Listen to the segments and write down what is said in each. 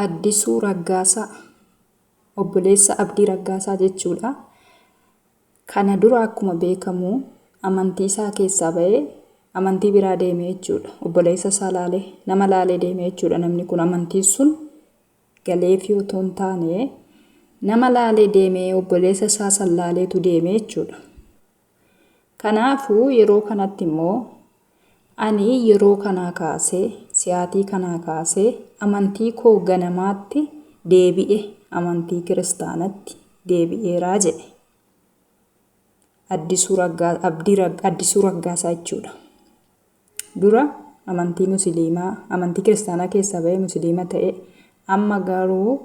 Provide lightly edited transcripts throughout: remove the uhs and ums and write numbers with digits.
Addisuu Raggaasaa obboleessa Abdii Raggaasaa jechuudha. Kana dura akkuma beekamu amantii isaa keessaa ba'ee amantii biraa deeme jechuudha. Obboleessa isaa laalee nama laalee deeme jechuudha. Namni kun amantiin sun galeefii otoo hin taane nama laalee deeme obboleessa isaa san laaleetu deeme jechuudha. Kanaafuu yeroo kanatti immoo ani yeroo kanaa kaasee siyaatii kanaa kaasee amantii koo ganamaatti deebi'e amantii kiristaanatti deebi'eeraa jedhe. Addisuu Raggaa Abdii Addisuu Raggaasaa jechuudha. Dura amantii musiliimaa amantii kiristaanaa keessaa ba'ee musiliima ta'e amma garuu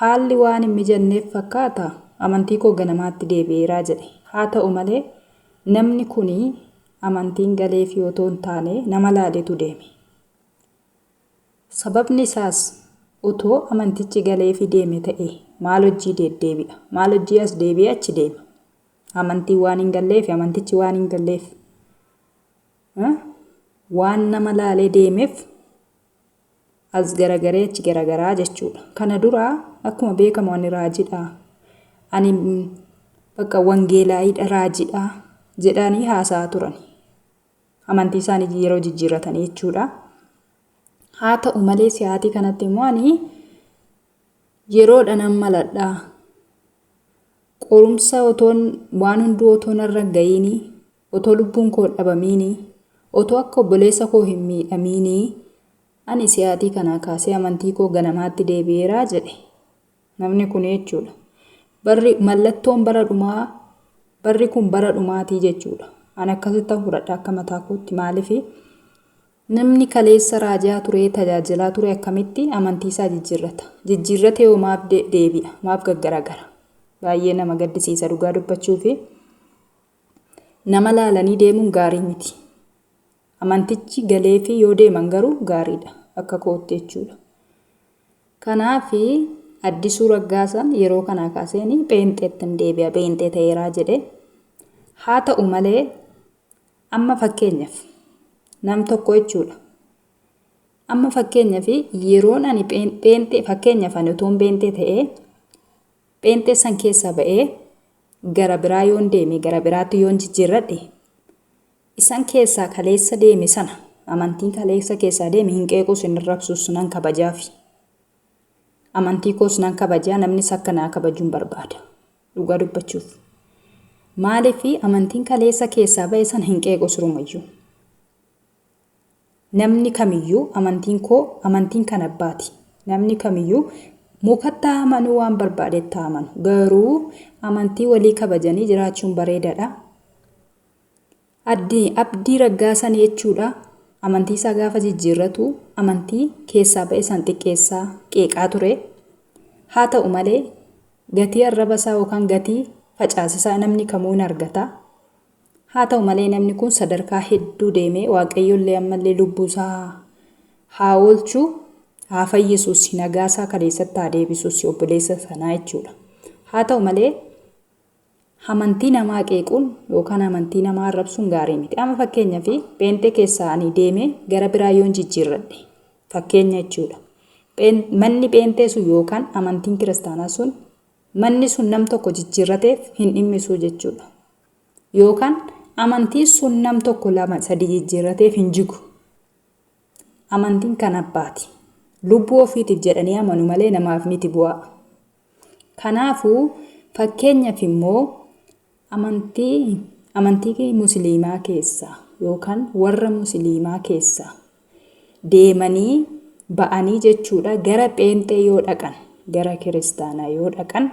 Haalli waan hin mijanneef fakkaata amantii koo ganamaatti deebi'eera jedhe. Haa ta'u malee namni kuni amantiin galeefii otoo hin taane nama laaletu deeme. Sababni isaas otoo amantichi galeefii deeme ta'e maal hojii deeddeebi'a? Maal hojii as deebi'ee achi deema? Amantiin waan hin galleefi amantichi waan hin galleef waan nama laalee deemeef as garagaree achi garagaraa jechuudha. Kana dura akkuma beekamu ani raajidha, ani bakka wangeelaayidha raajidha jedhanii haasa'aa turan. Amantii isaanii yeroo jijjiirratanii jechuudha. Haa ta'u malee sa'aatii kanatti immoo ani yeroodha nan maladha. Qorumsa otoon waan hunduu otoo narra hin ga'iinii, otoo lubbuun koo hin dhabamiinii, otoo akka obboleessa koo hin miidhamiinii ani si'aatii kanaa kaasee amantii koo ganamaatti deebi'eera jedhe. Namni kun jechuudha. Barri mallattoon bara dhumaa barri kun bara dhumaatii jechuudha. Ani akkasittan fudhadha akka mataa kootti maaliifi Namni kaleessa raajaa turee tajaajilaa ture akkamitti amantii isaa jijjiirrata? Jijjiirratee hoo maaf deebi'a? Maaf gaggaragara? Baay'ee nama gaddisiisa dhugaa dubbachuufi nama laalanii deemuun gaarii miti. Amantichi galeefii yoo deeman garuu gaariidha akka kootti jechuudha. Kanaaf Addisuu Raggaasaan yeroo kanaa kaaseen pheenxeettin deebi'a pheenxee ta'eeraa jedhe. Haa ta'u malee Amma fakkeenyaf nam tokko jechuudha. Amma fakkeenyaf yeroon ani pheenxee fakkeenyaf ani utuun pheenxee ta'ee pheenxee san keessaa ba'ee gara biraa yoon deeme gara biraatti yoon jijjiirradhe isan keessaa kaleessa deeme sana amantiin kaleessa keessaa deeme hin qeequs hin arrabsus nan kabajaafi. Amantii koos nan kabajaa namnis akka naa kabajuun barbaada. Dhugaa dubbachuuf. Maaliif amantiin kaleessa keessaa ba'e sana hin qeequ sirumayyuu. Namni kamiyyuu amantiin koo amantiin kan abbaati. Namni kamiyyuu mukatti haa amanuu waan barbaadetti haa amanu. Garuu amantii walii kabajanii jiraachuun bareedaadha. Addi Abdii Raggaasan jechuudha amantii isaa gaafa jijjiirratu amantii keessaa ba'e san xiqqeessaa qeeqaa ture. Haa ta'u malee gatii arraba isaa yookaan gatii facaase isaa namni kamuu hin argata. Haa ta'u malee namni kun sadarkaa hedduu deemee Waaqayyollee ammallee lubbuu isaa haa oolchu haa fayyisuus nagaa isaa kaleessatti haa deebisuus obboleessa sanaa jechuudha. Haa ta'u malee Amantii namaa qeequun yookaan amantii namaa arrabsuun gaarii miti. Amma fakkeenyaaf pheenxee keessaa ani deemee gara biraa yoon jijjiirradhe fakkeenya jechuudha. Manni pheenxee sun yookaan amantiin kiristaanaa sun manni sun nam tokko jijjiirrateef hin dhimmisuu jechuudha. Yookaan amantiin sun nam tokko lama sadi jijjiirrateef hin jigu. Amantiin kan abbaati. Lubbuu ofiitiif jedhanii amanu malee namaaf miti bu'aa. Kanaafuu fakkeenyaf immoo amantii amantii musiliimaa keessaa yookaan warra musiliimaa keessaa deemanii ba'anii jechuudha gara pheenxee yoo dhaqan gara kiristaanaa yoo dhaqan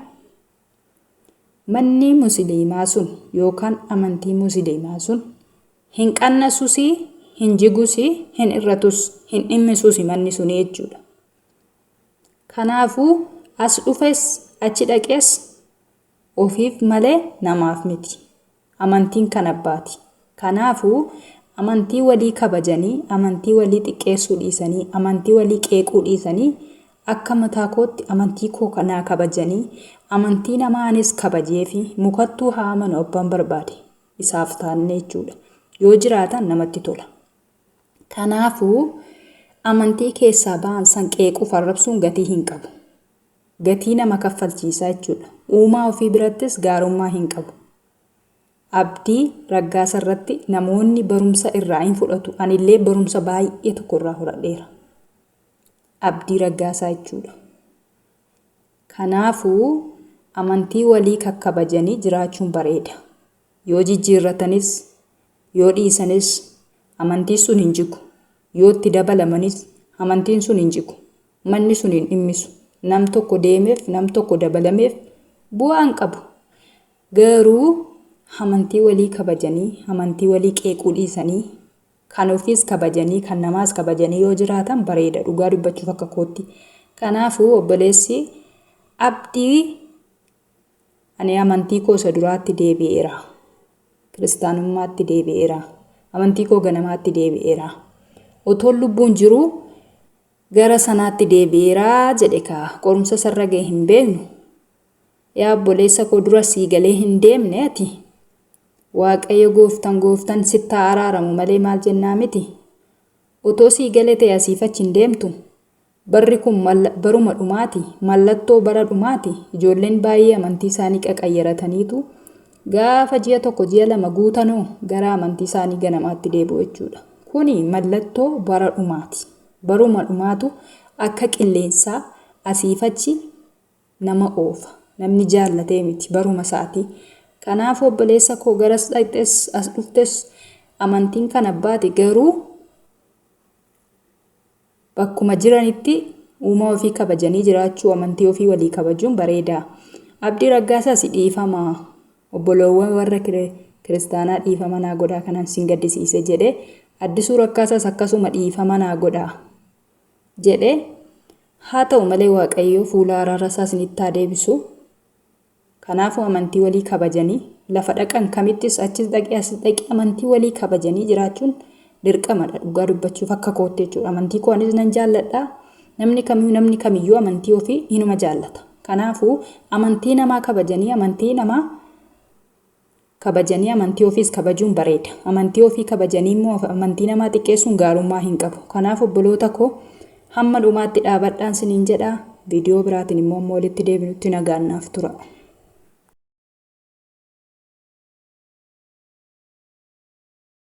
manni musiliimaa sun yookaan amantii musiliimaa sun hin qannasusii hin jigusii hin irratus hin dhimmisuusi manni suni jechuudha. Kanaafuu as dhufes achi dhaqes ofiif malee namaaf miti. Amantiin kan abbaati. Kanaafuu amantii walii kabajanii, amantii walii xiqqeessuu dhiisanii, amantii walii qeequu dhiisanii akka mataa kootti amantii koo naa kabajanii, amantii namaa anis kabajeefi mukattuu haa amanu abbaan barbaade isaaf taanne jechuudha. Yoo jiraatan namatti tola. Kanaafuu amantii keessaa ba'an san qeequuf arrabsuun gatii hin qabu. Gatii nama kaffalchiisa jechuudha. Uumaa ofii birattis gaarummaa hin qabu. Abdii Raggaasa irratti namoonni barumsa irraa hin fudhatu. Anillee barumsa baay'ee tokko irraa fudhadheera. Abdii Raggaasaa jechuudha. Kanaafuu amantii walii kakkabajanii jiraachuun bareeda. Yoo jijjiirratanis yoo dhiisanis amantiin sun hin jigu. Yoo itti dabalamanis amantiin sun hin jigu. Manni sun hin dhimmisu. Nam tokko deemeef nam tokko dabalameef bu'aa hin qabu. Garuu amantii walii kabajanii, amantii walii qeequu dhiisanii, kan ofiis kabajanii, kan namaas kabajanii yoo jiraatan bareeda dhugaa dubbachuuf akka kootti. Kanaafuu obboleessi Abdii ani amantii koo isa duraatti deebi'eera. Kiristaanummaatti deebi'eera. Amantii koo ganamaatti deebi'eera. Otoon lubbuun jiruu gara sanaatti deebi'eera jedhe kaa qorumsa isarra ga'e hin beeknu. Yaa obboleessa koo dura sii galee hin deemne ati? Waaqayyo gooftan gooftan sitti haa araaramu malee maal jennaa miti? Otoo sii gale ta'e asiif achi hin deemtu. Barri kun baruma dhumaati. Mallattoo bara dhumaati. Ijoolleen baay'ee amantii isaanii qaqayyarataniitu gaafa ji'a tokko ji'a lama guutanoo gara amantii isaanii ganamaatti deebi'u jechuudha. Kuni mallattoo bara dhumaati. Baruma dhumaatu akka qilleensaa asiif achi nama oofa. Namni jaallatee miti baruma isaatii. Kanaaf obboleessa koo garas dhaqxes as dhuftes amantiin kan abbaati garuu bakkuma jiranitti uumaa ofii kabajanii jiraachuu amantii ofii walii kabajuun bareedaa. Abdii Raggaasaas dhiifama obboloowwan warra kiristaanaa dhiifama naa godhaa kanan sin gaddisiise jedhee Addisuu Rakkaasaas akkasuma dhiifama naa godhaa jedhee Haa ta'u malee Waaqayyo fuula araara isaa isinitti haa deebisu. Kanaafuu amantii walii kabajanii lafa dhaqan kamittis achis dhaqi asis dhaqi amantii walii kabajanii jiraachuun dirqamadha dhugaa dubbachuuf akka kootti jechuudha. Amantii koo anis nan jaalladha. Namni kamiyyuu namni kamiyyuu amantii ofii inuma jaallata. Kanaafuu amantii namaa kabajanii amantii namaa kabajanii amantii ofiis kabajuun bareeda. Amantii ofii kabajanii immoo amantii namaa xiqqeessuun gaarummaa hin qabu. Kanaaf obboloota koo hamma dhumaatti dhaabadhaan siniin jedha. Viidiyoo biraatiin immoo amma walitti deebinutti nagaan naaf tura.